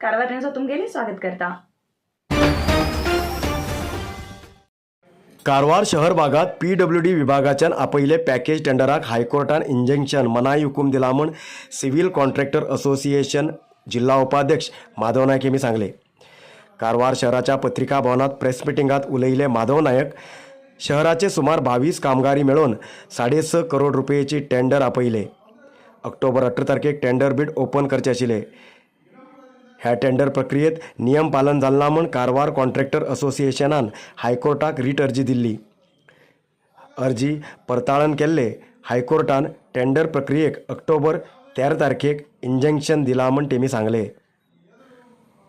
Karwar news तुमगेले स्वागत करता. कारवार शहर भागात पीडब्ल्यूडी विभागाच्यान आपयिल्ले पॅकेज टेंडराक हायकोर्टान इंजंक्शन मनाई हुकूम दिला म्हूण सिव्हील कॉन्ट्रॅक्टर असोसिएशन जिल्हा उपाध्यक्ष माधव नायक यांनी सांगले. कारवार शहराच्या पत्रिका भवनात प्रेस मिटिंगात उलयिल्ले माधव नायक शहराचे सुमार 22 कामगारी मेळोवन 6.5 करोड रुपयेची टेंडर आपयले. ऑक्टोबर 18 तारखेक टेंडर बीड ओपन करचे आशिल्ले. ह्या टेंडर प्रक्रियेत नियम पालन जालें ना म्हूण कारवार कॉन्ट्रॅक्टर असोसिएशनान हायकोर्टाक रीट अर्जी दिल्ली. अर्जी परताळण केल्ले हायकोर्टान टेंडर प्रक्रियेक ऑक्टोबर 13 तारखेक इंजंक्शन दिलां म्हूण तेमी सांगले.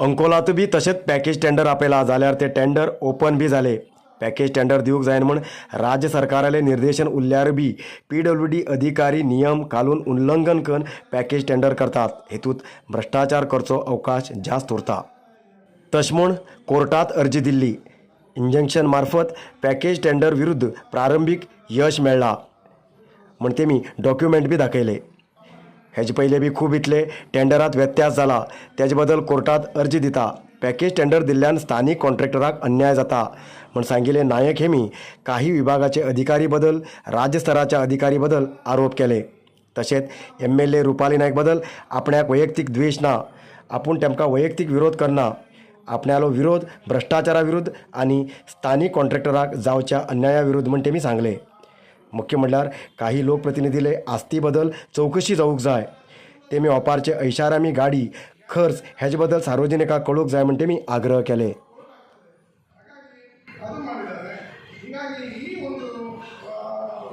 अंकोलांत बी तशेंच पॅकेज टेंडर आपयला जाल्यार ते टेंडर ओपन बी जाले. पॅकेज टेंडर दिवंक जायना म्हूण राज्य सरकाराले निर्देशन उरल्यार बी पीडब्ल्यूडी अधिकारी नियम कालून उल्लंघन करून पॅकेज टेंडर करतात. हेतूंत भ्रश्टाचार करचो अवकाश जास्त उरता. तशें म्हूण कोर्टात अर्जी दिल्ली. इंजंक्शन मार्फत पॅकेज टेंडर विरुद्ध प्रारंभीक यश मेळ्ळां म्हण तेमी डॉक्युमेंट बी दाखयले. हेजे पयले बी खूब इतले टेंडरात व्यत्यास जाला, तेजे बदल कोर्टात अर्जी दिता. पॅकेज टेंडर दिल्ल्यान स्थानीक कॉन्ट्रॅक्टराक अन्याय जाता म्हण सांगिल्ले नायक हेमी काही विभागाचे अधिकारी बदल राज्य स्तराच्या अधिकारी बदल आरोप केले. तशेंच एमएलए रुपाली नायक बदल आपणाक वैयक्तीक द्वेश ना, आपूण तेमकां वैयक्तीक विरोध करना, आपणालो विरोध भ्रश्टाचारा विरुद्ध आनी स्थानीक कॉन्ट्रॅक्टराक जावच्या अन्याया विरुद्ध म्हण तेमी सांगले. मुख्य म्हणल्यार काही लोकप्रतिनिधीले आस्ती बदल चवकशी जावंक जाय. तेमी वापरचे ऐशारामी गाडी खर्च हेजे बद्दल सार्वजनिकाक कळूंक जाय म्हण तेमी आग्रह केले. ಅದು ಮಾಡಿದ್ದಾರೆ. ಹೀಗಾಗಿ ಈ ಒಂದು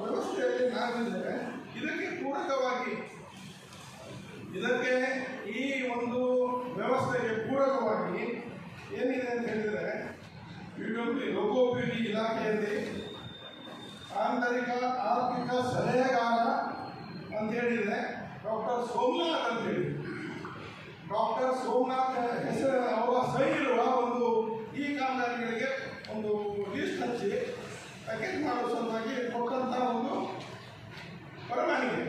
ವ್ಯವಸ್ಥೆಯಲ್ಲಿ ನಾವಿದ್ದೇವೆ. ಇದಕ್ಕೆ ಪೂರಕವಾಗಿ, ಇದಕ್ಕೆ ಈ ಒಂದು ವ್ಯವಸ್ಥೆಗೆ ಪೂರಕವಾಗಿ ಏನಿದೆ ಅಂತ ಹೇಳಿದರೆ, ಪಿ ಲೋಕೋಪಯೋಗಿ ಇಲಾಖೆಯಲ್ಲಿ ಆಂತರಿಕ ಆರ್ಥಿಕ ಸಲಹೆಗಾರ ಅಂತ ಹೇಳಿದೆ ಡಾಕ್ಟರ್ ಸೋಮನಾಥ್ ಅಂತ ಹೇಳಿ. ಡಾಕ್ಟರ್ ಸೋಮನಾಥ್ ಹೆಸರು, ಅವರ ಸಹಿ ಇರುವ ಒಂದು ಈ ಕಾಮಗಾರಿಗಳಿಗೆ ಒಂದು ಲಿಸ್ಟ್ ಹಚ್ಚಿ ಪ್ಯಾಕೇಜ್ ಮಾಡುವ ಸಲುವಾಗಿ ಕೊಟ್ಟಂಥ ಒಂದು ಪರವಾನಗಿ.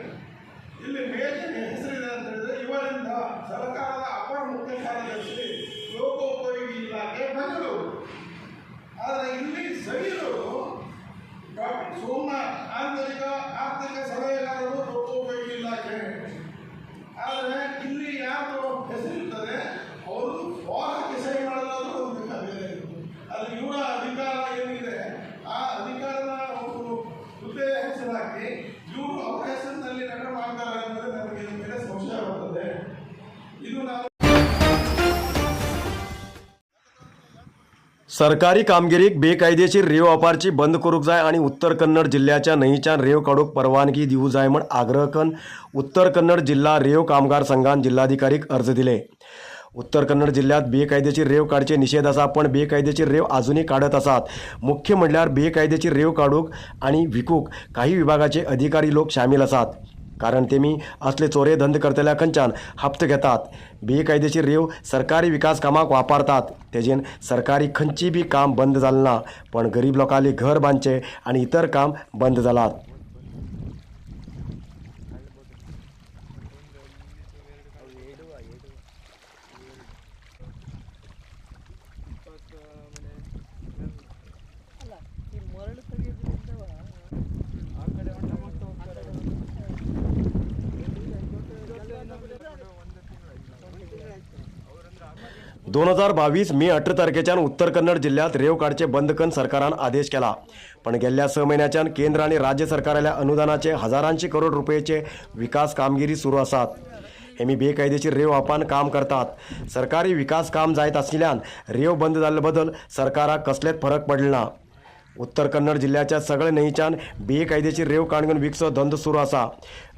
ಇಲ್ಲಿ ಮೇಲೆ ಹೆಸರಿದೆ ಅಂತ ಹೇಳಿದ್ರೆ, ಇವರಿಂದ ಸರ್ಕಾರದ ಅಪರ ಮುಖ್ಯ ಕಾರ್ಯದರ್ಶಿ, ಲೋಕೋಪಯೋಗಿ ಇಲಾಖೆ, ಬೆಂಗಳೂರು. ಆದರೆ ಇಲ್ಲಿ ಸಹಿ ಇರೋದು ಡಾಕ್ಟರ್ ಸೋಮನಾಥ್, ಆಂತರಿಕ ಆರ್ಥಿಕ ಸಲಹೆಗಾರರು, ಲೋಕೋಪಯೋಗಿ ಇಲಾಖೆ. ಆದರೆ ಇಲ್ಲಿ ಯಾರು ಹೆಸರಿರ್ತದೆ ಅವರು ಫಾರಕ್ಕೆ ಸಹಿ ಮಾಡಲಾದ್ರೂ ಒಂದು ಲೆಕ್ಕ ಬೇರೆ ಇರುತ್ತೆ. ಆದರೆ ಇವರ ಅಧಿಕಾರ ಏನಿದೆ, ಆ ಅಧಿಕಾರದ ಒಂದು ಹುದ್ದೆಯ ಹೆಸರು ಹಾಕಿ ಇವರು ಅವರ ಹೆಸರಿನಲ್ಲಿ ನಟನೆ ಮಾಡ್ತಾರೆ ಅನ್ನೋದು ನನಗೆ ಇದ್ರ ಮೇಲೆ ಸಂಶಯ ಬರ್ತದೆ. ಇದು ನಾನು सरकारी कामगिरीक बेकायदेशीर रेंव वापरची बंद करूंक जाय आनी उत्तर कन्नड जिल्ल्याच्या न्हंयच्यान रेंव काडूंक परवानगी दिवंक जाय म्हूण आग्रह करून उत्तर कन्नड जिल्हा रेंव कामगार संघान जिल्हाधिकारीक अर्ज दिले. उत्तर कन्नड जिल्ह्यात बेकायदेशीर रेंव काडचे निशेध आसा, पण बेकायदेशीर रेंव आजुनूय काडत आसात. मुख्य म्हणल्यार बेकायदेशीर रेंव काडूंक आनी विकूंक काही विभागाचे अधिकारी लोक शामील आसात, कारण तेमी असले चोरे धंदे करतल्या खंयच्यान हप्ते घेतात. बेकायदेशीर रेंव सरकारी विकास कामाक वापरतात. तेजेन सरकारी खंयची बी काम बंद जालें ना, पण गरीब लोकांली घर बांदचें आनी इतर काम बंद जालात. ಅಲ್ಲ, ಈ ಮರಳು ತೆಗೆಯೋದ್ರಿಂದ ಆ ಕಡೆ ಹೋಗ್ತಾರೆ. 2022 मे 18 तारखेच्यान उत्तर कन्नड जिल्ह्यात रेंव काडचे बंद करून सरकारान आदेश केला, पण गेल्ल्या 6 म्हयन्याच्यान केंद्र आनी राज्य सरकाराल्या अनुदानाचे हजारांचे करोड रुपयेचे विकास कामगिरी सुरू आसात. हेमी बेकायदेशीर रेंव वापान काम करतात. सरकारी विकास काम जायत आशिल्ल्यान रेंव बंद जाल्ले बदल सरकाराक कसलेच फरक पडले ना. उत्तर कन्नड जिल्ह्याच्या सगळ्या न्हंयच्यान बेकायदेशीर रेंव काडून विकचो धंदो सुरू आसा.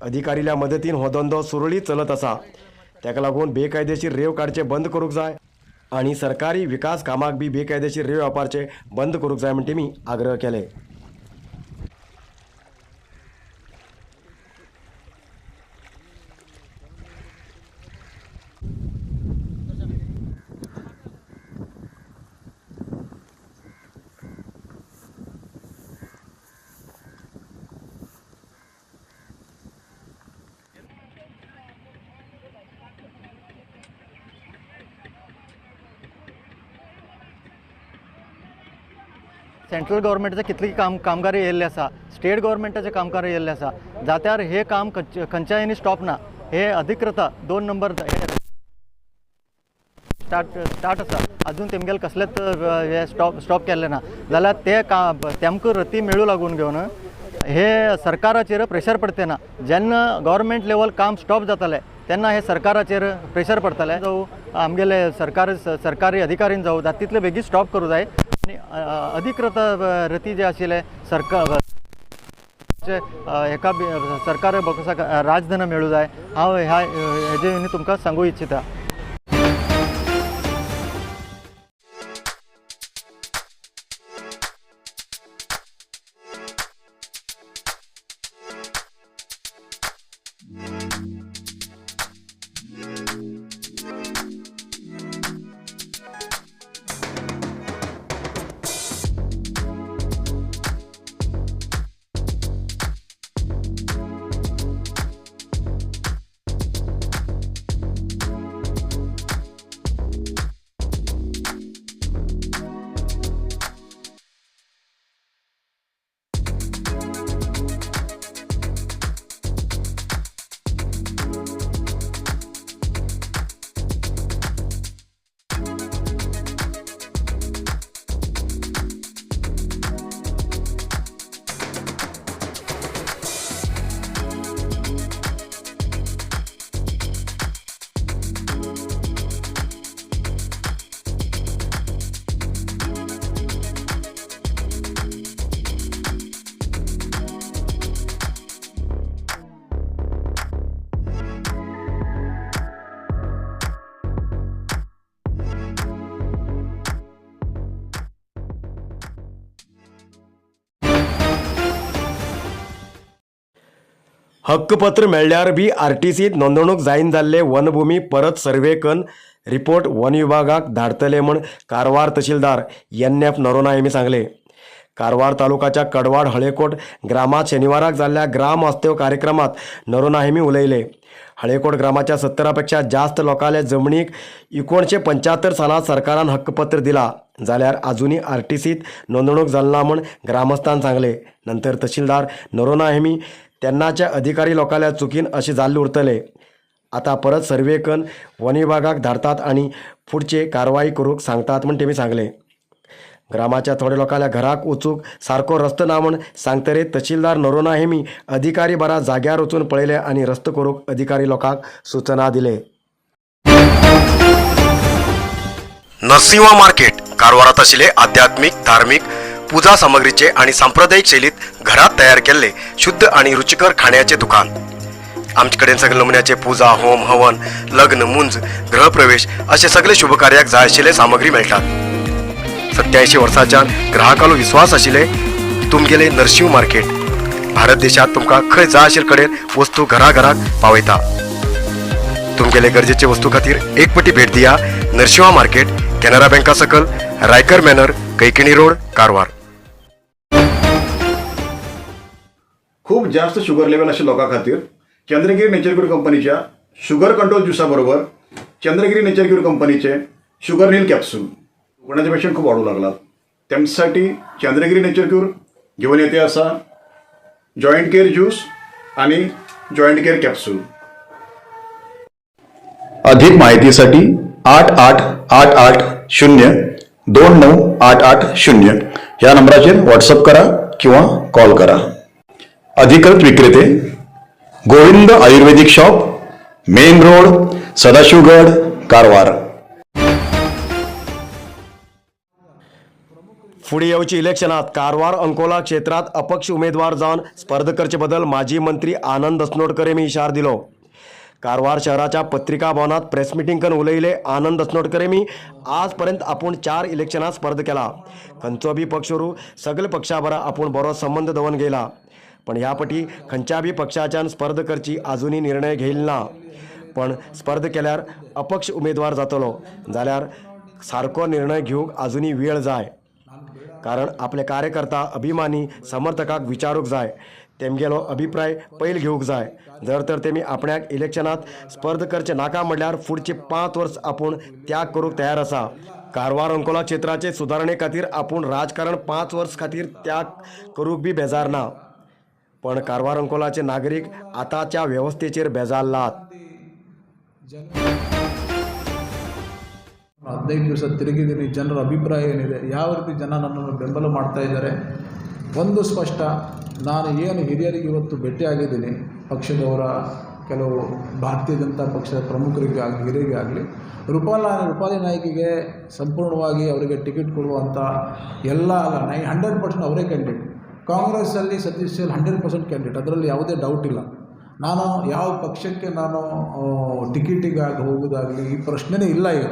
अधिकारील्या मदतीन हो धंदो सुरळीत चलत आसा. ताका लागून बेकायदेशीर रेंव काडचे बंद करूंक जाय आनी सरकारी विकास कामाक बी बेकायदेशीर रेंव वापरचे बंद करूंक जाय म्हण तेमी आग्रह केले. सेंट्रल गव्हर्मेंटाचे कितली कामगारी येयल्ले आसा, स्टेट गव्हर्मेंटाचे कामगार येयल्ले आसा, जात्यार हे काम खंयच्यानी स्टॉप ना. हे अधिकृत 2 नंबर स्टार्ट आसा, अजून तेमगेले कसलेच हे स्टॉप केल्ले ना. जाल्यार ते तेमकां रती मेळूं लागून घेवन हे सरकाराचेर प्रेशर पडते ना. जेन्ना गव्हर्मेंट लेवल काम स्टॉप जातालें तेन्ना हे सरकाराचेर प्रेशर पडटलें. जावं आमगेले सरकारी अधिकारीन जावं जाता तितले बेगीन स्टॉप करूं जाय आनी अधिकृत रती जे आशिल्ले सरकार हेका सरकार बकसाक राजधन मेळूं जाय. हांव ह्या हेजे तुमकां सांगू इच्छिता. हक्कपत्र मेळ्ळ्यार बी आरटीसीत नोंदणूक जायन जाल्ले वनभूमी परत सर्वे कन रिपोर्ट वन विभागाक धाडतले म्हूण कारवार तहसीलदार एन.एफ. नरोना हेमी सांगले. कारवार तालुकाच्या कडवाड हळेकोट ग्रामात शनिवाराक जाल्ल्या ग्राम वास्तव कार्यक्रमात नरोना हेमी उलयले. हळेकोट ग्रामाच्या 70 पेक्षा जास्त लोकांले जमनीक 1975 सालात सरकारान हक्कपत्र दिला जाल्यार आजुनी आरटीसीत नोंदणूक जालना म्हूण ग्रामस्थान सांगले. नंतर तहसीलदार नरोना हेमी तेन्नाच्या अधिकारी लोकांल्या चुकीन अशें जाल्ले उरतले. आतां परत सर्वे कन वन विभागाक धाडतात आनी फुडचे कारवाई करूंक सांगतात म्हूण तेमी सांगले. ग्रामाच्या थोड्या लोकांल्या घराक वचूंक सारको रस्तो ना म्हूण सांगतरे तहसीलदार नरोना हेमी अधिकारी बरा जाग्यार वचून पळयले आनी रस्तो करूंक अधिकारी लोकांक सूचना दिले. नरसिंहा मार्केट कारवारात आशिल्ले आध्यात्मिक, धार्मिक पूजा सामग्रीचे आणि सांप्रदायिक शैलीत घरात तयार केल्ले शुद्ध आणि रुचिकर खाण्याचे दुकान. आमचे कडेन सगळे नमुन्याचे पूजा, होम, हवन, लग्न, मुंज, गृहप्रवेश असे सगळे शुभकार्याक जाय आशिल्ले सामग्री मेळटात. 87 वर्सांच्यान ग्राहकालो विश्वास आशिल्ले तुमगेले नरसिंह मार्केट भारत देशात तुमकां खंय जाय आशिल्ले कडेन वस्तू घराघराक पावयता. तुमगेले गरजेचे वस्तू खातीर एक पटी भेट दिया नरसिंहा मार्केट, कॅनरा बँका सकल, रायकर मॅनर, कैकिणी रोड, कारवार. खूप जास्त शुगर लेवल अशा लोकां खातीर चंद्रगिरी नेचर क्यूर कंपनीच्या शुगर कंट्रोल ज्युसा बरोबर चंद्रगिरी नेचर क्यूर कंपनीचे शुगर नील कॅप्सूल. कोणाचे पेशंट खूप वाढू लागलात त्यांच्यासाठी चंद्रगिरी नेचर क्यूर घेऊन येते असा जॉईंट केअर ज्यूस आणि जॉईंट केअर कॅप्सूल. अधिक माहितीसाठी 8888029880 या नंबराचेर व्हॉट्सअप करा किंवा कॉल करा. अधिकृत विक्रेते Govind Ayurvedic shop, main road, Sadashivgad, Karwar. फुडें येवच्या इलेक्शनात कारवार अंकोला क्षेत्रात अपक्ष उमेदवार जावन स्पर्धा करचे बदल माजी मंत्री आनंद अस्नोडकर यांनी इशार दिलो. कारवार शहराच्या पत्रिका भवनात प्रेस मिटिंग करून उलयले आनंद अस्नोडकर यांनी आजपर्यंत आपूण 4 इलेक्शनात स्पर्धा केला. खंयचो बी पक्ष वरू सगळे पक्षा बरा आपूण बरो संबंद दवरून गेला, पण ह्या पटी खंयच्या बी पक्षाच्यान स्पर्धा करची आजुनी निर्णय घेयल ना. पण स्पर्धा केल्यार अपक्ष उमेदवार जातलो जाल्यार सारको निर्णय घेवंक आजुनी वेळ जाय, कारण आपले कार्यकर्ता, अभिमानी, समर्थकाक विचारूंक जाय, तेमगेलो अभिप्राय पयल घेवंक जाय. जर तर तेमी आपण्याक इलेक्शनात स्पर्धा करचे नाका म्हणल्यार फुडचे 5 वर्स आपूण त्याग करूंक तयार आसा. कारवार अंकोला क्षेत्राचे सुदारणे खातीर आपूण राजकारण 5 वर्स खातीर त्याग करूंक बी बेजार ना, पण कारवार अंकोलाचे नागरीक आतांच्या वेवस्थेचेर बेजारलात. 15 ದಿವಸ ತಿರುಗಿದ್ದೀನಿ. ಜನರ ಅಭಿಪ್ರಾಯ ಏನಿದೆ, ಯಾವ ರೀತಿ ಜನ ನನ್ನನ್ನು ಬೆಂಬಲ ಮಾಡ್ತಾ ಇದ್ದಾರೆ, ಒಂದು ಸ್ಪಷ್ಟ. ನಾನು ಏನು ಹಿರಿಯರಿಗೆ ಇವತ್ತು ಭೇಟಿಯಾಗಿದ್ದೀನಿ, ಪಕ್ಷದವರ ಕೆಲವು ಭಾರತೀಯ ಜನತಾ ಪಕ್ಷದ ಪ್ರಮುಖರಿಗೆ ಆಗಲಿ ಹಿರಿಯರಿಗೆ ಆಗಲಿ, ರೂಪಾಲಿ ನಾಯ್ಕಿಗೆ ಸಂಪೂರ್ಣವಾಗಿ ಅವರಿಗೆ ಟಿಕೆಟ್ ಕೊಡುವಂಥ ಎಲ್ಲ ಅಲ್ಲ, 100% ಅವರೇ ಕ್ಯಾಂಡಿಡೇಟ್. ಕಾಂಗ್ರೆಸ್ಸಲ್ಲಿ ಸತೀಶ್ ಸೈಲ್ 100% ಕ್ಯಾಂಡಿಡೇಟ್, ಅದರಲ್ಲಿ ಯಾವುದೇ ಡೌಟ್ ಇಲ್ಲ. ನಾನು ಯಾವ ಪಕ್ಷಕ್ಕೆ ನಾನು ಟಿಕೆಟಿಗಾಗಿ ಹೋಗೋದಾಗಲಿ ಈ ಪ್ರಶ್ನೆನೇ ಇಲ್ಲ. ಈಗ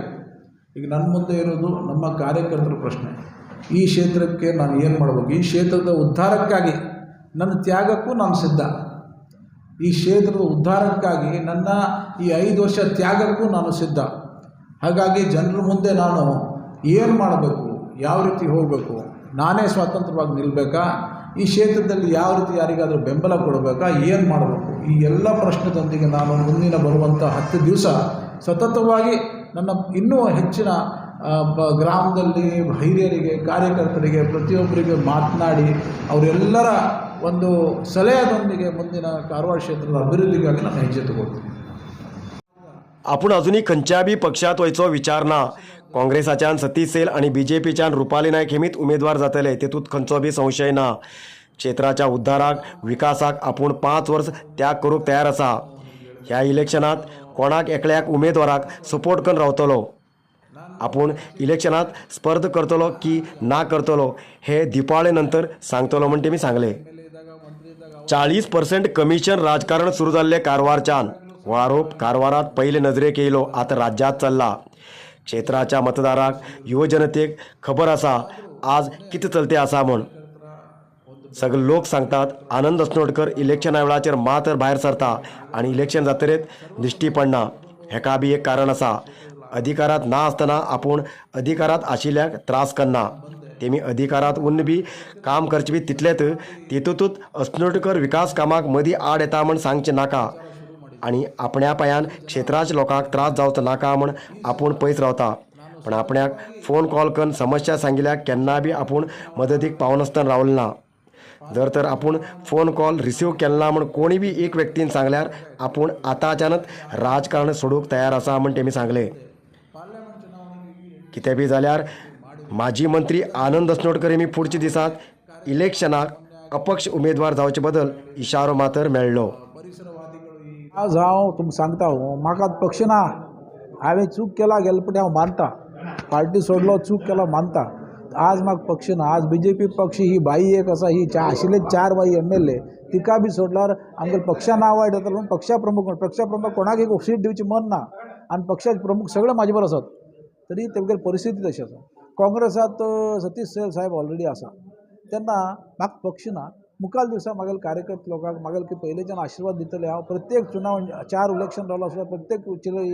ಈಗ ನನ್ನ ಮುಂದೆ ಇರೋದು ನಮ್ಮ ಕಾರ್ಯಕರ್ತರ ಪ್ರಶ್ನೆ. ಈ ಕ್ಷೇತ್ರಕ್ಕೆ ನಾನು ಏನು ಮಾಡಬೇಕು? ಈ ಕ್ಷೇತ್ರದ ಉದ್ಧಾರಕ್ಕಾಗಿ ನನ್ನ ತ್ಯಾಗಕ್ಕೂ ನಾನು ಸಿದ್ಧ. ಈ ಕ್ಷೇತ್ರದ ಉದ್ಧಾರಕ್ಕಾಗಿ ನನ್ನ ಈ 5 ವರ್ಷ ತ್ಯಾಗಕ್ಕೂ ನಾನು ಸಿದ್ಧ. ಹಾಗಾಗಿ ಜನರ ಮುಂದೆ ನಾನು ಏನು ಮಾಡಬೇಕು, ಯಾವ ರೀತಿ ಹೋಗಬೇಕು, ನಾನೇ ಸ್ವತಂತ್ರವಾಗಿ ನಿಲ್ಲಬೇಕಾ, ಈ ಕ್ಷೇತ್ರದಲ್ಲಿ ಯಾವ ರೀತಿ ಯಾರಿಗಾದರೂ ಬೆಂಬಲ ಕೊಡಬೇಕಾ, ಏನು ಮಾಡಬೇಕು, ಈ ಎಲ್ಲ ಪ್ರಶ್ನೆದೊಂದಿಗೆ ನಾನು ಮುಂದಿನ ಬರುವಂಥ 10 ದಿವಸ ಸತತವಾಗಿ ನನ್ನ ಇನ್ನೂ ಹೆಚ್ಚಿನ ಗ್ರಾಮದಲ್ಲಿ ಹಿರಿಯರಿಗೆ, ಕಾರ್ಯಕರ್ತರಿಗೆ, ಪ್ರತಿಯೊಬ್ಬರಿಗೆ ಮಾತನಾಡಿ ಅವರೆಲ್ಲರ ಒಂದು ಸಲಹೆದೊಂದಿಗೆ ಮುಂದಿನ ಕಾರವಾರ ಕ್ಷೇತ್ರದ ಅಭಿವೃದ್ಧಿಗಾಗಿ ನಾನು ಹೆಜ್ಜೆ ತಗೊಳ್ತೀನಿ. आपूण अजुनूय खंयच्या बी पक्षांत वयचो विचार ना. काँग्रेसाच्यान सतीश सैल आनी बीजेपीच्यान रुपाली नायक हेमीत उमेदवार जातले, तेतूंत खंयचो बी संशय ना. क्षेत्राच्या उद्धाराक, विकासाक आपूण 5 वर्स त्याग करूंक तयार आसा. ह्या इलेक्शनांत कोणाक एकल्याक उमेदवाराक सपोर्ट करून रावतलो. आपूण इलेक्शनांत स्पर्ध करतलो की ना करतलो हे दिपावळे नंतर सांगतलो म्हण तेमी सांगलें. 40% कमिशन राजकारण सुरू जाल्लें कारवारच्यान हो आरोप कारवारात पयले नजरेक येयलो, आतां राज्यांत चल्ला. क्षेत्राच्या मतदाराक, युवजनतेक खबर आसा आज कितें चलते आसा म्हूण. सगळे लोक सांगतात आनंद अस्नोडकर इलेक्शना वेळाचेर मात्र भायर सरता आनी इलेक्शन जातरेत दिश्टी पडना. हेका बी एक कारण आसा. अधिकारात ना आसतना आपूण अधिकारात आशिल्ल्याक त्रास करना. तेमी अधिकारात उन्न बी काम करचें बी तितलेंच. तेतूंतच अस्नोडकर विकास कामाक मदीं आड येता म्हण सांगचें नाका आनी आपण्या पांयान क्षेत्राच्या लोकांक त्रास जावचो नाका म्हण आपूण पयस रावता. पण आपण्याक फोन कॉल करून समस्या सांगिल्ल्याक केन्ना बी आपूण मदतीक पावनासतना रावलें ना. जर तर आपूण फोन कॉल रिसीव केलो ना म्हण कोणी बी एक व्यक्तीन सांगल्यार आपूण आतांच्यानच राजकारण सोडूंक तयार आसा म्हण तेमी सांगलें. कितें बी जाल्यार माजी मंत्री आनंद अस्नोडकर हेमी फुडच्या दिसांत इलेक्शनाक अपक्ष उमेदवार जावचे बदल इशारो मातर मेळ्ळो. आज हांव तुमकां सांगता, म्हाका पक्ष ना. हांवें चूक केला गेले फावटी हांव मानता, पार्टी सोडलो, चूक केला मानता. आज म्हाका पक्ष ना. आज बीजेपी पक्ष ही बाई एक आसा, ही आशिल्ले 4 बाई एमएलए तिका बी सोडल्यार आमगे पक्षा नांव वायट जातलें म्हणून पक्षा प्रमुख, पक्षा प्रमुख कोणाक एक सीट दिवची मन ना आनी पक्षाचे प्रमुख सगळे म्हाजे बरोबर आसात, तरी तेमगेली परिस्थिती तशी आसा. काँग्रेसात सतीश सैल साहेब ऑलरेडी आसा, तेन्ना म्हाका पक्ष ना. मुखार दिसा म्हागेले कार्यकर्ते लोकांक म्हागेले की पयलींच्यान आशिर्वाद दितले. हांव प्रत्येक चुनाव 4 इलेक्शन रावलो आसल्यार प्रत्येक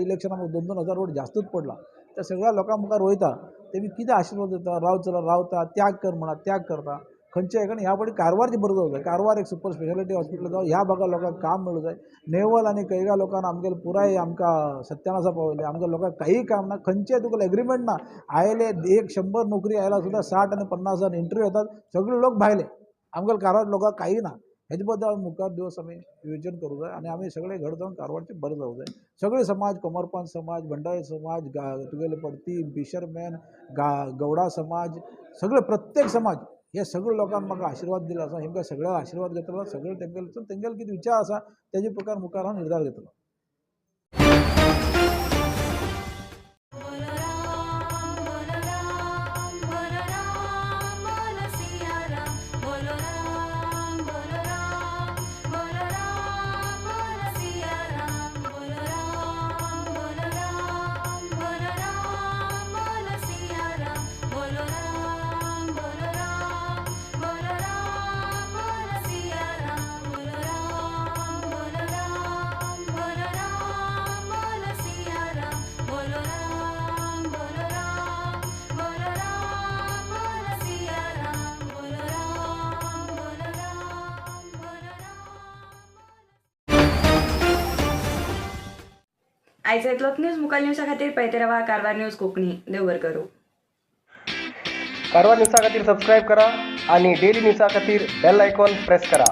इलेक्शनाक म्हाका 2-2 हजार वोट जास्तूच पडला. त्या सगळ्या लोकां मुखार वयता, तेमी कितें आशिर्वाद दिता, राव चला रावता, त्याग कर म्हणा त्याग करता. खंयच्या हेका ह्या फावटी कारवारची बरो जावं जाय. कारवार एक सुपर स्पेशालिटी हॉस्पिटल जावं, ह्या भागार लोकांक काम मेळूं जाय. नेवल आनी कैगा लोकांक आमगेले पुराय आमकां सत्यानाशा पावयले. आमगे लोकांक काही काम ना, खंयचें तुका एग्रीमेंट ना. आयले 100 नोकरी आयला सुद्दां 60 आनी 50 हजार इंटरव्यू येतात, सगळे लोक भायले. आमगेले कारवार लोकांक काही ना. हेजे बद्दल मुखार दिवस आमी विवेचन करूं जाय आनी आमी सगळे घड जावन कारवारचें बरें जावं जाय. सगळे समाज, कोमरपंत समाज, भंडारी समाज, तुगेले पडती फिशरमॅन, गौडा समाज, सगळे प्रत्येक समाज हे सगळे लोकांक म्हाका आशिर्वाद दिलो आसा. हेमकां सगळ्यांक आशिर्वाद घेतलो, सगळे तेंगेले तेंगेले कितें विचार आसा तेजे प्रकार मुखार हांव निर्धार घेतलो. आयज इतलोच न्यूज. मुखार न्यूजा खातीर पळयत रावा कारवार न्यूज कोंकणी. देव बरें करूं. कारवार न्यूजा खातीर सबस्क्रायब करा आनी डेली न्यूजा खातीर बेल आयकॉन प्रेस करा.